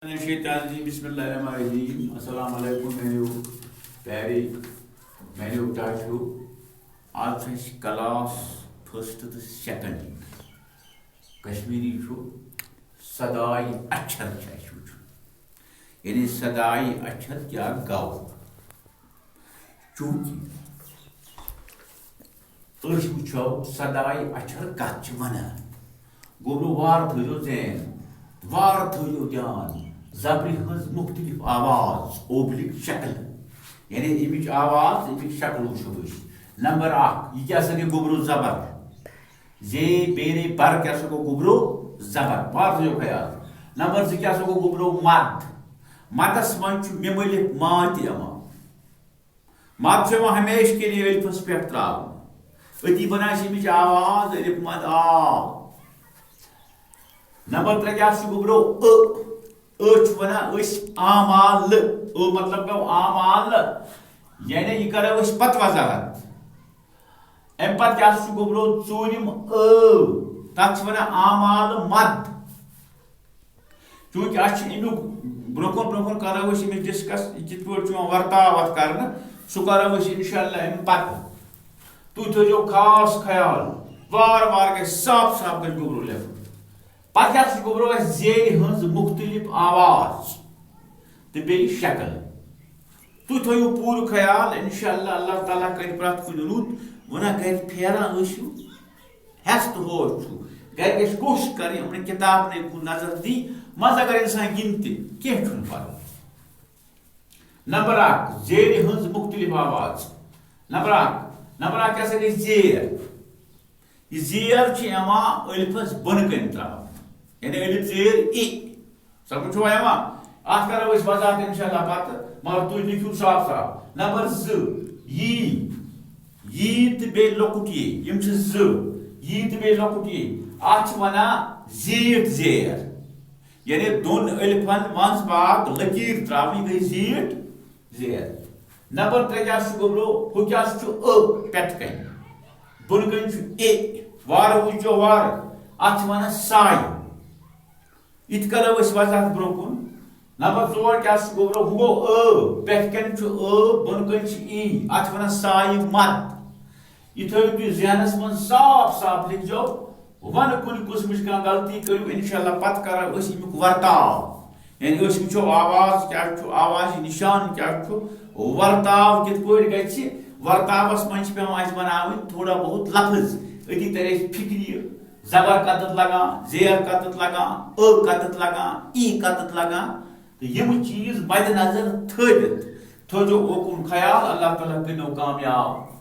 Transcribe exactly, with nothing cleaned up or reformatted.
الشیطان الرجیم۔ بسم اللہ الرحمن الرحیم۔ السلام علیکم میانیو پیارے، میانیو ٹاٹھیو۔ آز چھُ اَسہِ کلاس فسٹ تہٕ سیکنڈ۔ کشمیری چھُ صدائی اچھر چھُ اَسہِ وٕچھُن۔ یعنی صدائی اچھر کیٛاہ گوٚو؟ چوٗنٛکہِ أسۍ وٕچھو صدائی اچھر کتھ چھِ ونان۔ گوٚبرو وارٕ تھٲیزیو ذہن، وارٕ تھٲیزیو دیان، زبرِ ہٕنٛز مُختٔلِف آواز، اوبلِک شکل۔ یعنی اَمِچ آواز، اَمِچ شکل وٕچھو أسۍ۔ نمبر اکھ، یہِ کیٛاہ سا گٔے گوٚبرو زبر؟ زے بیرے بر کیٛاہ سا گوٚو گوٚبرو زبر؟ وارٕ تھٲیزیو خیال۔ نمبر زٕ کیٛاہ سا گوٚو گوٚبرو مد؟ مدس منٛز چھُ مِمٕلِک ما تہِ یِوان۔ مد چھُ یِوان ہمیشہِ کے لیے الفس پٮ۪ٹھ تراونہٕ۔ أتی بنان چھِ اَمِچ آواز الف مد آ۔ نمبر ترٛےٚ کیٛاہ چھُ گوٚبرو؟ ٲ۔ ٲ چھُ وَنان أسۍ آمالہٕ۔ ٲ مطلب گوٚو آمالہٕ۔ یعنی یہِ کَرو أسۍ پَتہٕ وضاحت۔ اَمہِ پَتہٕ کیٛاہ چھُ گوٚبرو؟ ژوٗرِم ٲ۔ تَتھ چھِ وَنان آمالہٕ مَد۔ چوٗنٛکہِ اَسہِ چھِ اَمیُک برٛونٛہہ کُن، برٛونٛہہ کُن کَرو أسۍ أمِس ڈِسکَس، یہِ کِتھ پٲٹھۍ چھُ یِوان ورتاو اَتھ کَرنہٕ، سُہ کَرو أسۍ اِنشاء اللہ اَمہِ پَتہٕ۔ تُہۍ تھٲیزیو خاص خیال، وارٕ وارٕ گژھِ صاف صاف گژھِ گوٚبرو لیکھُن۔ پَتہٕ کیٛاہ چھُ گوٚبرو اَسہِ زیرِ ہٕنٛز مُختٔلِف آواز تہٕ بیٚیہِ شکل۔ تُہۍ تھٲیِو پوٗرٕ خیال، اِنشاء اللہ، اللہ تعالیٰ کَرِ پرٛٮ۪تھ کُنہِ رُت۔ وَنان گَرِ پھیران ٲسِو، ہٮ۪س تہٕ ہوش چھُ۔ گَرِ گژھِ کوٗشِش کَرٕنۍ یِمَن کِتابَن کُن نظر دی، منٛزٕ اگر اِنسان گِنٛدِ تہِ، کینٛہہ چھُنہٕ پَرواے۔ نمبر اکھ، زیرِ ہٕنٛز مُختٔلِف آواز۔ نمبر اکھ، نمبر اکھ کیٛاہ سا گٔے؟ زیر۔ یہِ زیر چھِ یِوان ألفَس بۄنہٕ کَنہِ ترٛاونہٕ، یعنی ألف زیر ای۔ سَمجھ چھُوا یِوان؟ اَتھ کَرو أسۍ وضاحت اِنشاء اللہ پَتہٕ، مگر تُہۍ لیکھِو صاف صاف۔ نمبر زٕ، یی۔ یی تہٕ بیٚیہِ لۄکُٹ یی، یِم چھِ زٕ۔ یی تہٕ بیٚیہِ لۄکُٹ یی۔ اَتھ چھِ وَنان زیٖٹھ زیر۔ یعنی دۄن ألفَن منٛز باگ لٔکیٖر ترٛاوٕنۍ گٔے زیٖٹھ زیر۔ نمبر ترٛےٚ کیٛاہ چھُ گوٚبرو؟ ہُہ کیٛاہ چھُ؟ ٲ پٮ۪ٹھٕ کَنہِ۔ بۄنہٕ کَنہِ چھُ اے۔ وارٕ وٕچھو وارٕ۔ اَتھ چھِ وَنان سایہِ۔ یہِ تہِ کَرو أسۍ وضاحت برٛونٛہہ کُن۔ نمبر ژور کیٛاہ چھُ گوٚبرو؟ ہُہ گوٚو ٲ۔ پٮ۪ٹھٕ کَنہِ چھُ ٲ، بۄنہٕ کَنہِ چھُ ای۔ اَتھ چھِ وَنان سایہِ مَد۔ یہِ تھٲیِو تُہۍ ذہنَس منٛز صاف صاف، لیکھزیو۔ وَنہٕ کُنہِ قٕسمٕچ کانٛہہ غلطی کٔرِو، اِنشاء اللہ پَتہٕ کَرو أسۍ اَمیُک ورتاو۔ یعنی أسۍ وٕچھو آواز کیٛاہ چھُ، آوازِ نِشان کیٛاہ چھُ، ورتاو کِتھ پٲٹھۍ گژھِ۔ ورتاوَس منٛز چھِ پٮ۪وان اَسہِ بَناوٕنۍ تھوڑا بہت لفظ۔ أتی تَرِ اَسہِ فِکرِ یہِ زبر کَتَتھ لَگان، زیر کَتَتھ لَگان، ٲ کَتَتھ لَگان، ای کَتَتھ لَگان۔ تہٕ یِم چیٖز مَدِ نظر تھٲوِتھ تھٲوزیو اوکُن خیال۔ اللہ تعالیٰ کٔرِنو کامیاب۔